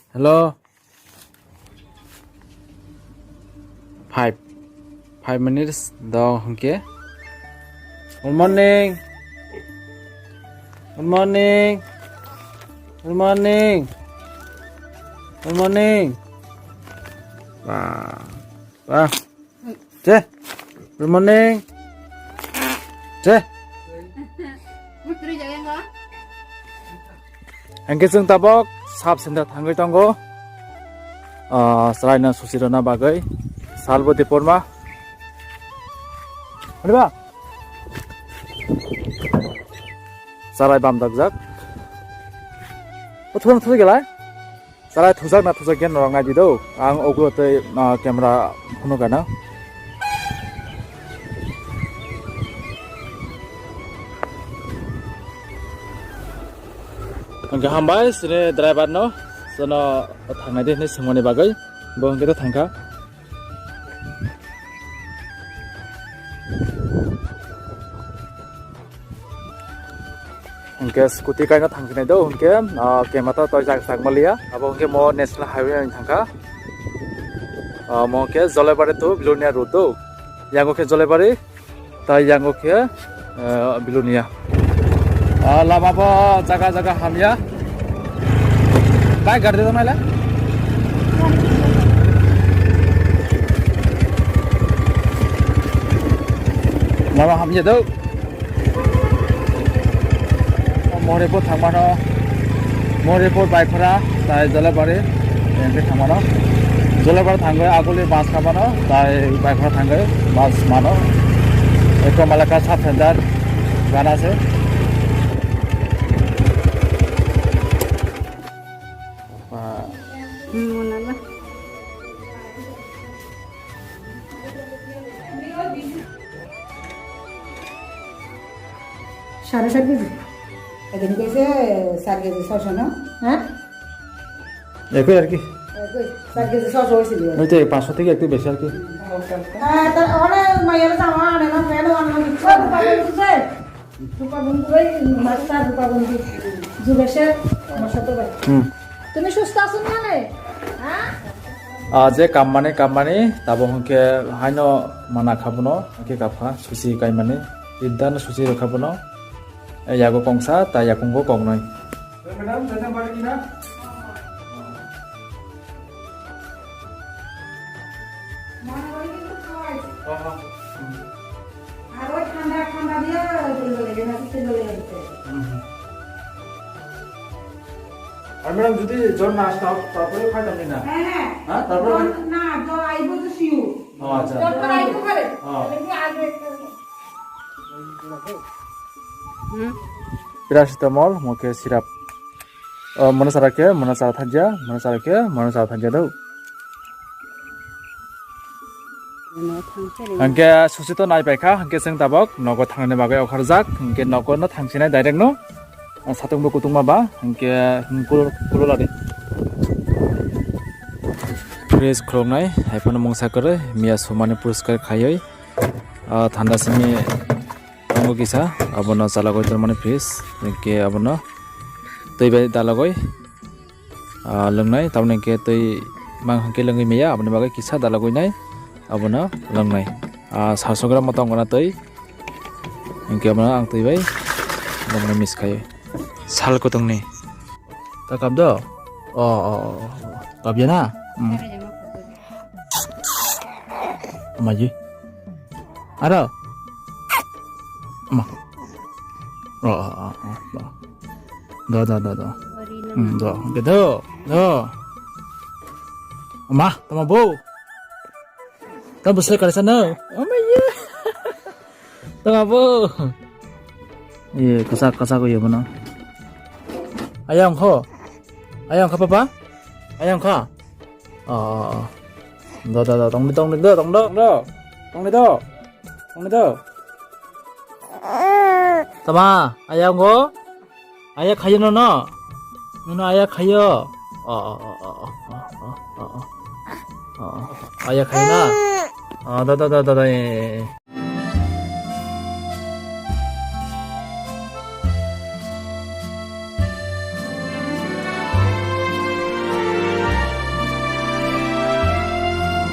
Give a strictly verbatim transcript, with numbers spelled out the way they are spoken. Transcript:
Hello. Five. Five minutes do hwnkhe. Good morning. Good morning. Good morning. Good morning. Wah. Wah. Che. Good morning. Che. Hwnkhe chwng tabok sub center thangwi tongo. Ah, chwraino susi rwna bagwi salbo deporma. Hwnba? Chwrai bam dakjak. O thung thung gelai. Chwrai thujak na thujak ya norok nai di do. Ang ogo tei, ah, camera phunuk gana. Hwnkhe hambai sini driver no, sono thangnai de hinwi swngmani bagwi. Bo hwnkhe to thangkha. Hwnkhe scooty kaina thangkhinai do, hwnkhe, ah, kemata toi jak jak maliya. Abo hwnkhe mo National Highway ani thangkha. Ah, mo hwnkhe Jolaibari to Bilonia road do. Yango khe Jolaibari, tai yango khe, ah, Bilonia. Ah, lama bo jaga jaga hamya. Bike gari de tong naile. Lama hamya do. Moripur thangmano, Moripur Baikora, tai Jolaibari, engke thangmano. Jolaibari thangwi aguli bus khamano, tai Baikora thangwi bus mano. Eko Malaka sub center gana se. Wah. Hmm, mana ba? সাড়ে চার কেজি। এদিন কইছে চার কেজি ছশো না? হ্যাঁ? একই আর কি। একই, চার কেজি ছশো হয়েছিল। ওই তো পাঁচশো থেকে একটু বেশি আর কি। হ্যাঁ, তার ওরা মায়ের জামা আনে না, প্যান্ট আনে না, কিচ্ছু আনে না। রূপা বন্ধু ভাই, মাস্টার রূপা বন্ধু, যুগেশের আমার ছোট ভাই। হুম। তুমি সুস্থ আছো না রে? হ্যাঁ? Ah, je kammani, kammani, tabo hwnkhe haino mana kha bono, hwnkhe kapha, susi kaimani, iddan susi rwkha bono, yago kongsa, ta yakungo kongnwi. Madam, jana bari kina? আর ওই ঠান্ডা, ঠান্ডা দিয়ে ওই চলে গেছে, নাকি চলে গেছে। হুম, হুম। আর ম্যাডাম, যদি জ্বর না আসে, তার-, তারপরে খাইতাম না? হ্যাঁ, হ্যাঁ। হ্যাঁ, তারপরে জ্বর খাই-, না, জ্বর আইবো তো শিওর। ও, আচ্ছা। জ্বর তো আইবো ঘরে। হ্যাঁ। তাহলে কি আসবে? Paracetamol, mokhe syrup. O, mono chara khe, mono chara thajya, mono chara khe, mono chara thajya do. Hwnkhe susi to nai paikha, hwnkhe chwng tabok nogo thangnani bagwi okharjak, hwnkhe nogo no thangsinai direct no, ah, satung bo kutung ma ba, hwnkhe, hmm, kulo, kulo ladi. Fridge khuluknai, haiphano mungsa kwrwi, miya sumani poriskar khaiwi, ah, thanda simi. Tongo kisa, abono chalagwi tongmani fridge, hinkhe abono twi bai dalogwi, ah, lwngnai, tamoni hinkhe twi mang hinkhe lwngwi maya, aboni bagwi kisa dalogwi nai, abono lwngnai. Ah, sasok gram tong gana twi, hinkhe abono ang twi bai lwngnai miss khai. Sal kotongni. Ta kap do? O, o, o, o. Kap ya na? Hmm. Maji. Aro. Ma. O, o, o, o, o. Do, do, do, do. Hmm, do. Ge do, do. Ma, tama bo. Ta bwsai kaisa no. Ama ye. Tama bo. Ye, kasa, kasa ko ye bono. Ayang kho. Ayang kho, papa. Ayang kho. Oh, oh, oh. Do, do, do, tong di, tong di, do, tong do, do. Tong di, do. Tong di, do. Tama, ayang go. Ayah khayo no, no. No, no, ayah khayo. Oh, oh, oh. Ayah khayo na. Oh, do, do, do, do, do. Eh, eh, eh.